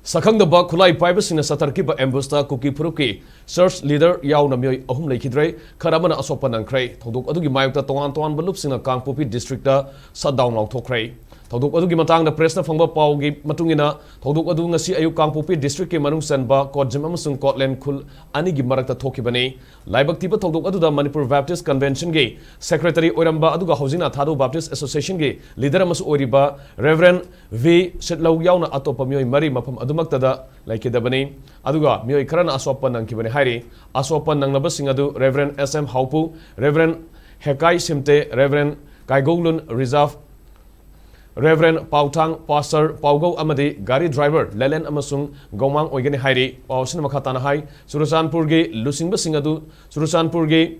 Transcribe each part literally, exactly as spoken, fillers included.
ꯁꯛꯈꯪꯗꯕ ꯈꯨꯠꯂꯥꯏ ꯄꯥꯏꯕꯁꯤꯡꯅ ꯆꯠꯊꯔꯛꯈꯤꯕ ambushtꯇ ꯀꯨꯀꯤ ꯐꯨꯔꯨꯞꯀꯤ church leader ꯌꯥꯎꯅ ꯃꯤꯑꯣꯏ ꯑꯍꯨꯝ ꯂꯩꯈꯤꯗ꯭ꯔꯦ, ꯈꯔ ꯑꯃꯅ ꯑꯁꯣꯛꯄ ꯅꯪꯈ꯭ꯔꯦ꯫ ꯊꯧꯗꯣꯛ ꯑꯗꯨꯒꯤ ꯃꯥꯌꯣꯛꯇ ꯇꯣꯉꯥꯟ ꯇꯣꯉꯥꯟꯕ ꯂꯨꯞꯁꯤꯡꯅ ꯀꯥꯡꯄꯣꯛꯄꯤ districtꯇ shutdown ꯂꯥꯎꯊꯣꯛꯈ꯭ꯔꯦ꯫ ꯊꯧꯗꯣꯛ ꯑꯗꯨꯒꯤ ꯃꯇꯥꯡꯗ pressꯅ ꯐꯪꯕ ꯄꯥꯎꯒꯤ ꯃꯇꯨꯡ ꯏꯟꯅ, ꯊꯧꯗꯣꯛ ꯑꯗꯨ ꯉꯁꯤ ꯑꯌꯨꯛ ꯀꯥꯡꯄꯣꯛꯄꯤ districtꯀꯤ ꯃꯅꯨꯡ ꯆꯟꯕ ꯀꯣꯠꯖꯤꯝ ꯑꯃꯁꯨꯡ ꯀꯣꯠꯂꯦꯟ ꯈꯨꯜ ꯑꯅꯤꯒꯤ ꯃꯔꯛꯇ ꯊꯣꯛꯈꯤꯕꯅꯤ꯫ ꯂꯥꯏꯕꯛ ꯊꯤꯕ ꯊꯧꯗꯣꯛ ꯑꯗꯨꯗ ꯃꯅꯤꯄꯨꯔ Baptist Conventionꯒꯤ secretary ꯑꯣꯏꯔꯝꯕ ꯑꯗꯨꯒ ꯍꯧꯖꯤꯛꯅ ꯊꯥꯗꯧ Baptist Associationꯒꯤ leader ꯑꯃꯁꯨ ꯑꯣꯏꯔꯤꯕ Reverend V ꯁꯤꯠꯂꯧ ꯌꯥꯎꯅ ꯑꯇꯣꯞꯄ ꯃꯤꯑꯣꯏ ꯃꯔꯤ ꯃꯐꯝ ꯑꯗꯨꯃꯛꯇꯗ ꯂꯩꯈꯤꯗꯕꯅꯤ꯫ ꯑꯗꯨꯒ ꯃꯤꯑꯣꯏ ꯈꯔꯅ ꯑꯁꯣꯛꯄ ꯅꯪꯈꯤꯕꯅꯤ ꯍꯥꯏꯔꯤ꯫ ꯑꯁꯣꯛꯄ ꯅꯪꯂꯕꯁꯤꯡ ꯑꯗꯨ Reverend S M Haopu, Reverend Hekai Simte, Reverend Kaigoulun Rijav, Reverend Paothang, Pastor Paogou ꯑꯃꯗꯤ ꯒꯥꯔꯤ driver ꯂꯦꯂꯦꯟ ꯑꯃꯁꯨꯡ ꯒꯧꯃꯥꯡ ꯑꯣꯏꯒꯅꯤ ꯍꯥꯏꯔꯤ꯫ ꯄꯥꯎ ꯑꯁꯤꯅ ꯃꯈꯥ ꯇꯥꯅ ꯍꯥꯏ, ꯆꯨꯔꯆꯥꯟꯄꯨꯔꯒꯤ ꯂꯨꯆꯤꯡꯕꯁꯤꯡ ꯑꯗꯨ ꯆꯨꯔꯆꯥꯟꯄꯨꯔꯒꯤ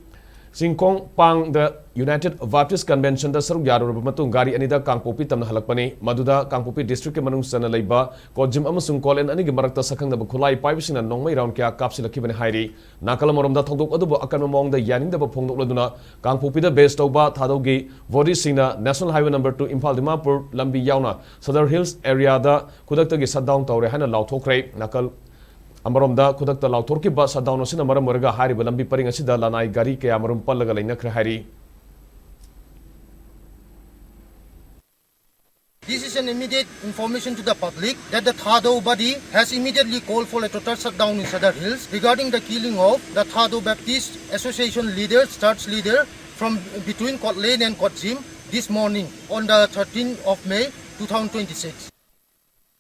ꯆꯤꯡꯈꯣꯡ ꯄꯥꯡꯗ United Baptist Conventionꯗ ꯁꯔꯨꯛ ꯌꯥꯔꯨꯔꯕ ꯃꯇꯨꯡ ꯒꯥꯔꯤ ꯑꯅꯤꯗ ꯀꯥꯡꯄꯣꯛꯄꯤ ꯇꯝꯅ ꯍꯜꯂꯛꯄꯅꯤ꯫ ꯃꯗꯨꯗ ꯀꯥꯡꯄꯣꯛꯄꯤ districtꯀꯤ ꯃꯅꯨꯡ ꯆꯟꯅ ꯂꯩꯕ ꯀꯣꯠꯖꯤꯝ ꯑꯃꯁꯨꯡ ꯀꯣꯠꯂꯦꯟ ꯑꯅꯤꯒꯤ ꯃꯔꯛꯇ ꯁꯛꯈꯪꯗꯕ ꯈꯨꯠꯂꯥꯏ ꯄꯥꯏꯕꯁꯤꯡꯅ ꯅꯣꯡꯃꯩ round ꯀꯌꯥ ꯀꯥꯞꯁꯤꯜꯂꯛꯈꯤꯕꯅꯤ ꯍꯥꯏꯔꯤ꯫ ꯅꯥꯀꯜ ꯑꯃꯔꯣꯝꯗ ꯊꯧꯗꯣꯛ ꯑꯗꯨꯕꯨ ꯑꯀꯟꯕ ꯃꯑꯣꯡꯗ ꯌꯥꯅꯤꯡꯗꯕ ꯐꯣꯡꯗꯣꯛꯂꯗꯨꯅ ꯀꯥꯡꯄꯣꯛꯄꯤꯗ base ꯇꯧꯕ ꯊꯥꯗꯧꯒꯤ ꯕꯣꯗꯤꯁꯤꯡꯅ National Highway number two Imphal Dimapur ꯂꯝꯕꯤ ꯌꯥꯎꯅ Sadar Hills areaꯗ ꯈꯨꯗꯛꯇꯒꯤ shutdown ꯇꯧꯔꯦ ꯍꯥꯏꯅ ꯂꯥꯎꯊꯣꯛꯈ꯭ꯔꯦ꯫ ꯅꯥꯀꯜ ꯑꯃꯔꯣꯝꯗ ꯈꯨꯗꯛꯇ ꯂꯥꯎꯊꯣꯛꯈꯤꯕ shutdown ꯑꯁꯤꯅ ꯃꯔꯝ ꯑꯣꯏꯔꯒ ꯍꯥꯏꯔꯤꯕ ꯂꯝꯕꯤ ꯄꯔꯤꯡ ꯑꯁꯤꯗ ꯂꯅꯥꯏ ꯒꯥꯔꯤ ꯀꯌꯥ ꯃꯔꯨꯝ ꯄꯜꯂꯒ ꯂꯩꯅꯈ꯭ꯔꯦ ꯍꯥꯏꯔꯤ꯫ This is an immediate information to the public that the Thado body has immediately called for a total shutdown in Sadar Hills regarding the killing of the Thado Baptist Association leader, church leader from between Kotlen and Kotjim this morning on the thirteenth of May two thousand twenty-six.